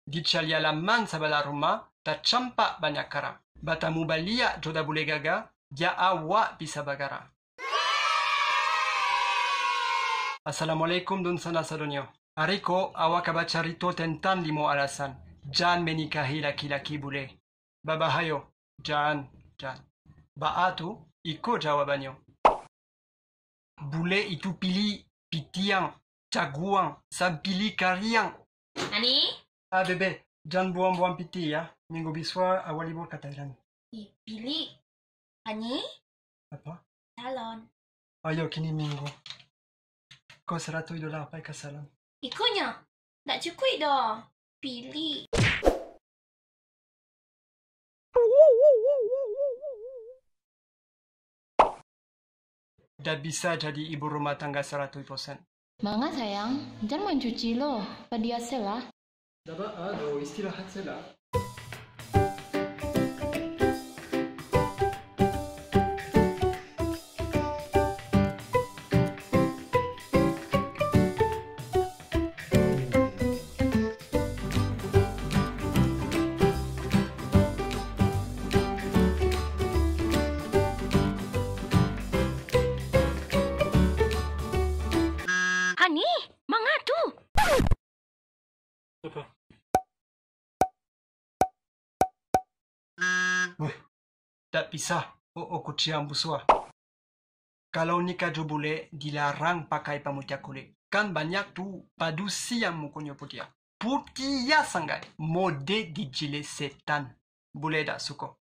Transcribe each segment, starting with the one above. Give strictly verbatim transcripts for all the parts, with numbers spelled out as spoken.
Di caliak laman sabalah rumah, tacampak banyak kara. Batamu baliak jo Da Bule Gaga, bia awak bisa bagara. Assalamualaikum dunsanak sadonyo. Ari ko awak ka bacarito tentang limo alasan jan manikahi laki-laki bule. Babahayo, jan, jan. Baa tu? Iko jawabannyo. Bule itu piliak, pitiang, jaguang, sampili kariang. Ani? Ah, Bebe, jan buang-buang pitih ya. Minggu bisuak awak libur ka Thailand. Ih, piliak. Ani? Apa? Salon. Ayo, kini Minggu. Ko saratuih dolar pai ka salon. Ikonyo, ndak cukuik doh. Piliak. Ndak bisa jadi ibu rumah tangga saratuih persen. Manga sayang, jan mancuci lo, padiaslah. Ndak baa doh, istirahat se lah. Ani, manga tu? Apa? Weh, dak pisah, o, o kuciang busuah. Kalau nikah jo bule, dilarang pakai pamutiah kulik. Kan banyak tu padusi yang mukonyo putiah. Putiah sanggaik, mode dijilek setan. Bule dak suko.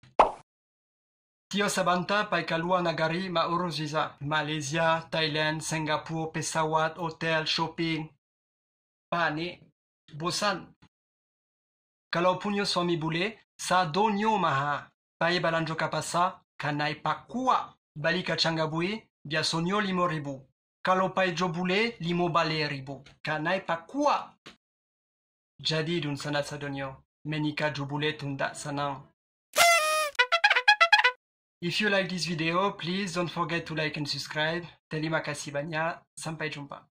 Tiok sabanta pai ka lua nagari, mauruih visa. Malaysia, Thailand, Singapura, pesawat, hotel, shopping. Panek, bosan. Kalau punyo suami bule, sadonyo maha. Pai balanjo ka pasa, kanai pakuak. Bali kacang gabui, biasonyo limo ribu. Kalau pai jo bule, limo baleh ribu. Kanai pakuak. Jadi, dunsanak sadonyo, menikah jo bule tu ndak sanang. If you like this video, please don't forget to like and subscribe. Terima kasih banyak. Sampai jumpa.